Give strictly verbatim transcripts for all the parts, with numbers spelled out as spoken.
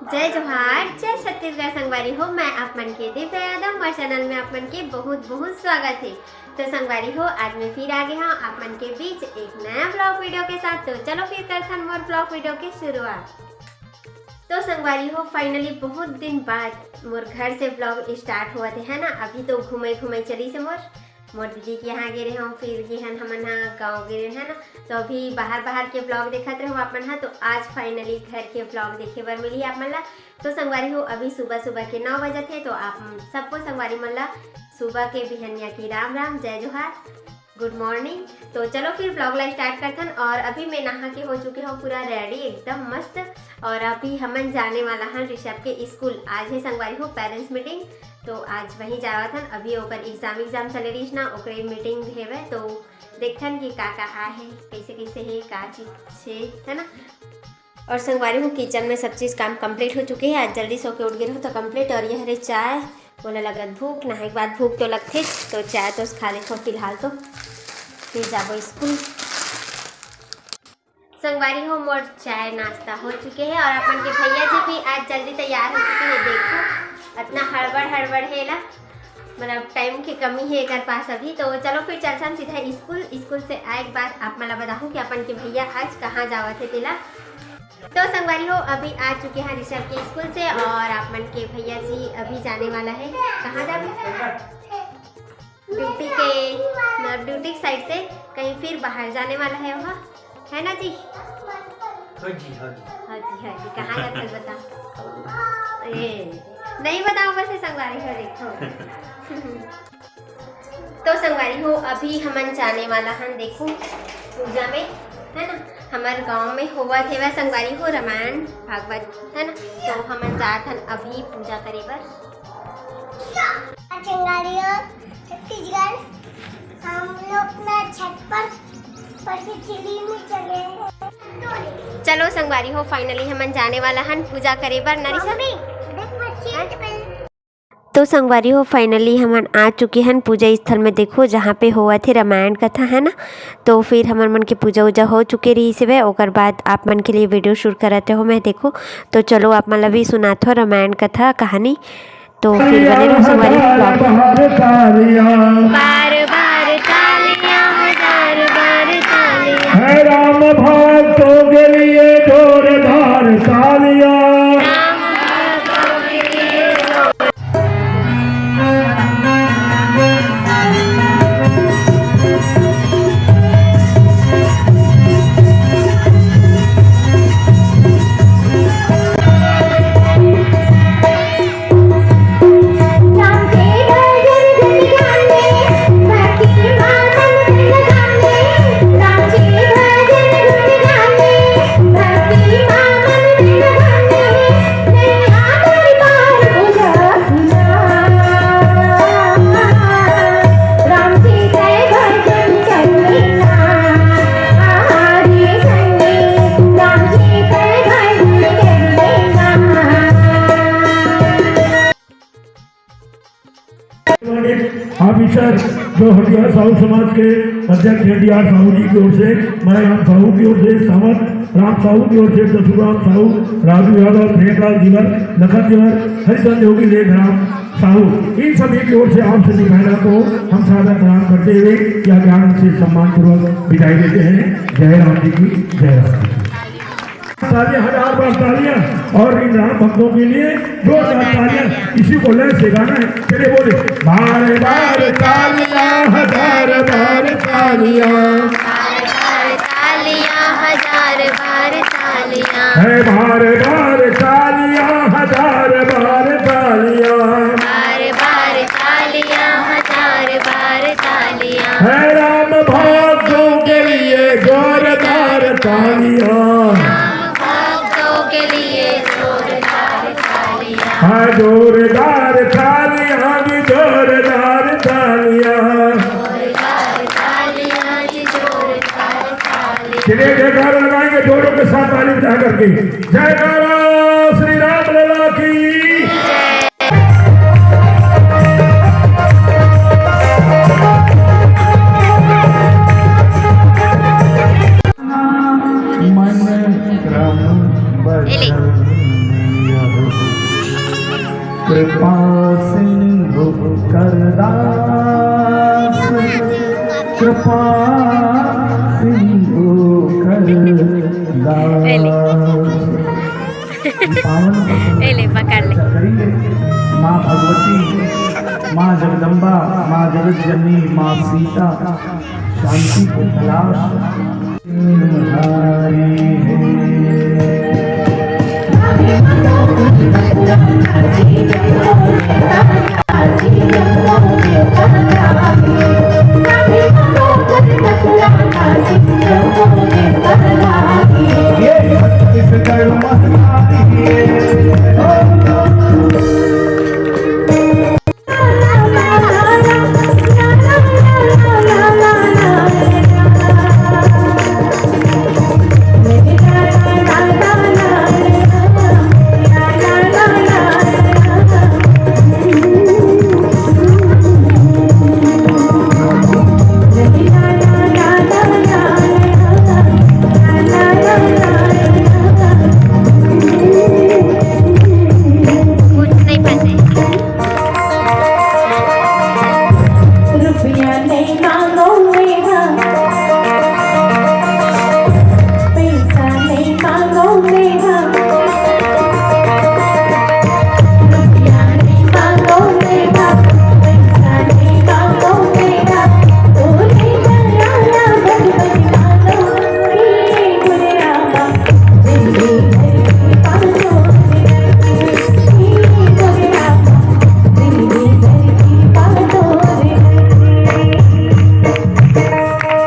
जय जोहार, जय छत्तीसगढ़ संगवारी हो। मैं आप मन के दिव्या यादव, मोर चैनल में आप मन के बहुत बहुत स्वागत है। तो संगवारी हो, आज मैं फिर आ गए हूँ आप मन के बीच एक नया ब्लॉग वीडियो के साथ। तो चलो फिर करथन मोर ब्लॉग वीडियो के शुरुआत। तो संगवारी हो, फाइनली बहुत दिन बाद मोर घर से ब्लॉग स्टार्ट हुआ थे, है ना। अभी तो घूमे घूमे चली से मोर मोर दीदी के यहाँ गे रहे हूँ, फिर गे हन हमन हा गाँव गे रहे, है ना। तो अभी बाहर बाहर के ब्लॉग देखत रहे आप मन हा। तो आज फाइनली घर के ब्लॉग देखे बर मिली आप मन ला। तो संगवारी हो, अभी सुबह सुबह के नौ बजत है। तो आप सबको संगवारी मन ला सुबह के बिहनिया की राम राम, जय जोहार, गुड मॉर्निंग। तो चलो फिर ब्लॉग ला स्टार्ट करथन। और अभी मैं नहा के हो चुके हूँ पूरा रेडी, एकदम मस्त। और अभी हमन जाने वाला हन ऋषभ के स्कूल। आज है संगवारी हो पेरेंट्स मीटिंग, तो आज वहीं जावत हन। अभी ओकर एग्जाम एग्जाम चले रहीस ना, ओकरे मीटिंग हेवय, तो देखथन कि का का आहे, कैसे कैसे हे, का चीज हे, है ना। और संगवारी हो, किचन में सब चीज काम कंप्लीट हो चुके हे। आज जल्दी सो के उठ गे रहो तो कंप्लीट। और यह रे चाय, बोला लगत भूख, नहाए के बाद भूख तो लगथे, तो चाय तो खा लेथो फिलहाल तो, फिर जाबो स्कूल। संगवारी हो, मोर चाय नाश्ता हो चुके हे और अपन के भैया जी भी आज जल्दी तैयार हो चुके हे। देखो, इतना हड़बड़ हड़बड़ हे ला, मतलब टाइम के कमी हे एकर पास अभी। तो चलो फिर चलथन सीधा स्कूल। स्कूल से आए के बाद आप मन ला बताहूँ कि अपन के भैया आज कहाँ जावत हे तेला। तो संगवारी हो, अभी आ चुके हैं ऋषभ के स्कूल से और आप मन के भैया जी अभी जाने वाला है। कहाँ जावे? ड्यूटी के, मतलब ड्यूटी के साइड से कहीं फिर बाहर जाने वाला है वहाँ, है ना जी? हाँ जी, हाँ जी। हाँ जी, हाँ जी। कहाँ जाते हैं बता? ए, नहीं बताओ बस, ये संगवारी हो, देखो। तो संगवारी हो, अभी हमन जाने वाला हन, देखो, पूजा में, है ना। हमारे गांव में होवत हेवय संगवारी हो रामायण भागवत, है ना। तो हमन जात हन अभी पूजा करे बर। संगवारी हो, छत्तीसगढ़, हम लोग ना छत पर पक्षी चिल्ली में चले हैं। चलो संगवारी हो, फाइनली हमन जाने वाला हन पूजा करे बर, ना ऋषभ? मम्मी, देख, मच्छी हाँ? तो संगवारी हो, फाइनली हमन आ चुके हन पूजा स्थल में। देखो, जहाँ पे होवत हे रामायण कथा, है ना। तो फिर हमर मन के पूजा उजा हो चुके रहिस हवय, ओकर बाद आप मन के लिए वीडियो शूट करत हो मैं। देखो, तो चलो आप मन ला भी सुनात हो रामायण कथा कहानी। तो फिर बने रहो संगवारी हो ब्लॉग में। बार बार तालियां, हजार बार तालियां। है राम भक्तों के लिए जोरदार तालियां। राम भक्तों के लिए जोर- ऑफिसर जो हटियार साहू समाज के अध्यक्ष हटियार साहू जी की ओर से, मैं राम साहू की ओर से, सावंत राम साहू की ओर से, दसुराम साहू, राजू यादव, प्रेमलाल जीवन, लखन जीवन, हरिचंद योगी, लेखराम साहू, इन सभी की ओर से आपसे निभाना को हम सादर प्रणाम करते हुए यह ज्ञान से सम्मान पूर्वक विदाई देते हैं। जय राम जी की, जय राम जी की। तालियां, हजार बार तालियां। और इन राम भक्तों के लिए जोरदार तालियां। इसी को लय से गाना है। चलिए बोले, बार बार तालियां, हजार बार तालियां। बार बार तालियां, हजार बार तालियां। है बार बार तालियां, हजार बार तालियां। बार बार तालियां, हजार बार तालियां। है राम भक्तों के लिए जोरदार तालियां। राम भक्तों के लिए जोरदार तालियां। हाँ, जोरदार तालियां जी, जोरदार तालियां। जोरदार तालियां जी, जोरदार तालियां। चलिए, जयकारा लगाएंगे जोरों के साथ ताली बजा करके। जयकारा श्री राम लला की। मन क्रम ए ले। बचन कृपा सिंधु कर दास, कृपा सिंधु कर दास। पावन पवित्र ए ले, पकड़ ले। चर्चा करेंगे। माँ भगवती, माँ जगदम्बा, माँ जगत जननी, माँ सीता, शांति की तलाश। कुछ नहीं फंसे। रुपया नहीं मांगो मेरा, पैसा नहीं मांगो मेरा, रुपया नहीं मांगो मेरा, पैसा नहीं मांगो मेरा, तू नहीं डराना भगवान मांगो।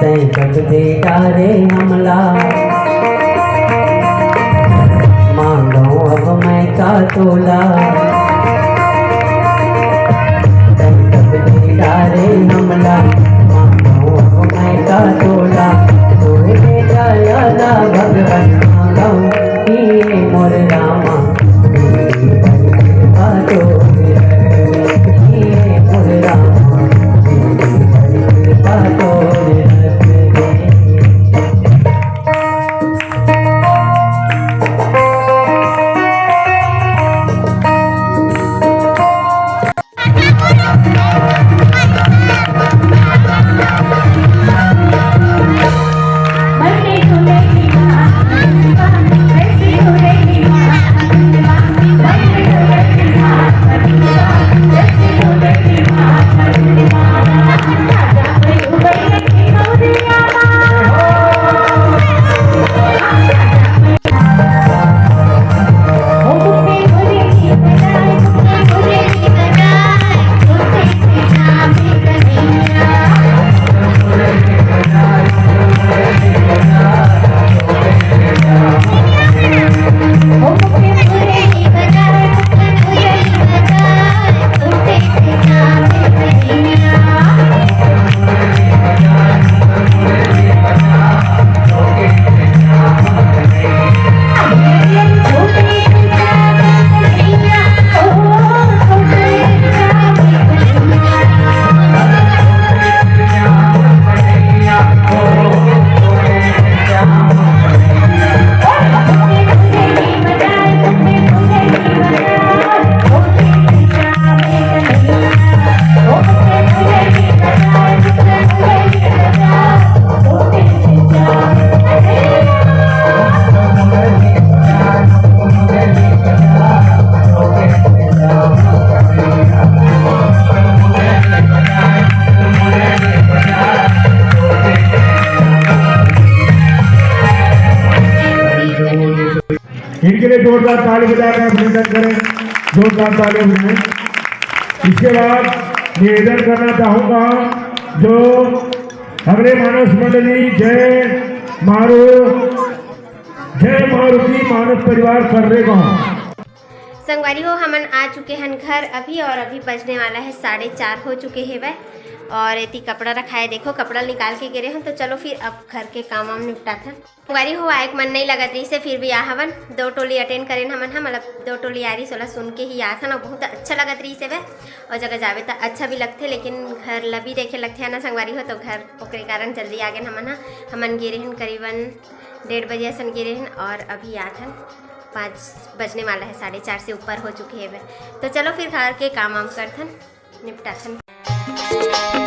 तैं जब दे डारे हमला, मांगो अब मैं का तोला। तैं जब दे डारे हमला, मांगो अब मैं का तोला। तोरे दया ला भगवान मांगो, हे मोर रामा। इनके लिए जोरदार ताली बजाकर अभिनंदन करें, जोरदार ताली बजाएं। इसके बाद निवेदन करना चाहूँगा, जो हमारे मानस मंडली जय मारू, जय मारुति मानस परिवार कर्रे गाँव। संगवारी हो, हमन आ चुके हन घर अभी, और अभी बजने वाला है साढ़े चार हो चुके हेवय। और एती कपड़ा रखाए, देखो, कपड़ा निकाल के गिरे हन। तो चलो फिर अब घर के काम वाम निपटाथन। संगवारी हो, आए के मन नहीं लगत रहिस हे, फिर भी आ हवन। दो टोली अटेंड करेन हमन ह, मतलब दो टोली आ रहिस, ओला सुन के ही आथन, और बहुत अच्छा लगत रहिस हे। और जगह जावे त अच्छा भी लगथे, लेकिन घर ल भी देखे लगथे ना संगवारी हो, तो घर ओकरे कारण जल्दी आ गेन हमन ह। हमन गे रेहन करीबन डेढ़ बजे असन गे रेहन, और अभी आथन। पाँच बजने वाला है, साढ़े चार से ऊपर हो चुके हैं। तो चलो फिर घर के काम वाम करथन, निपटाथन।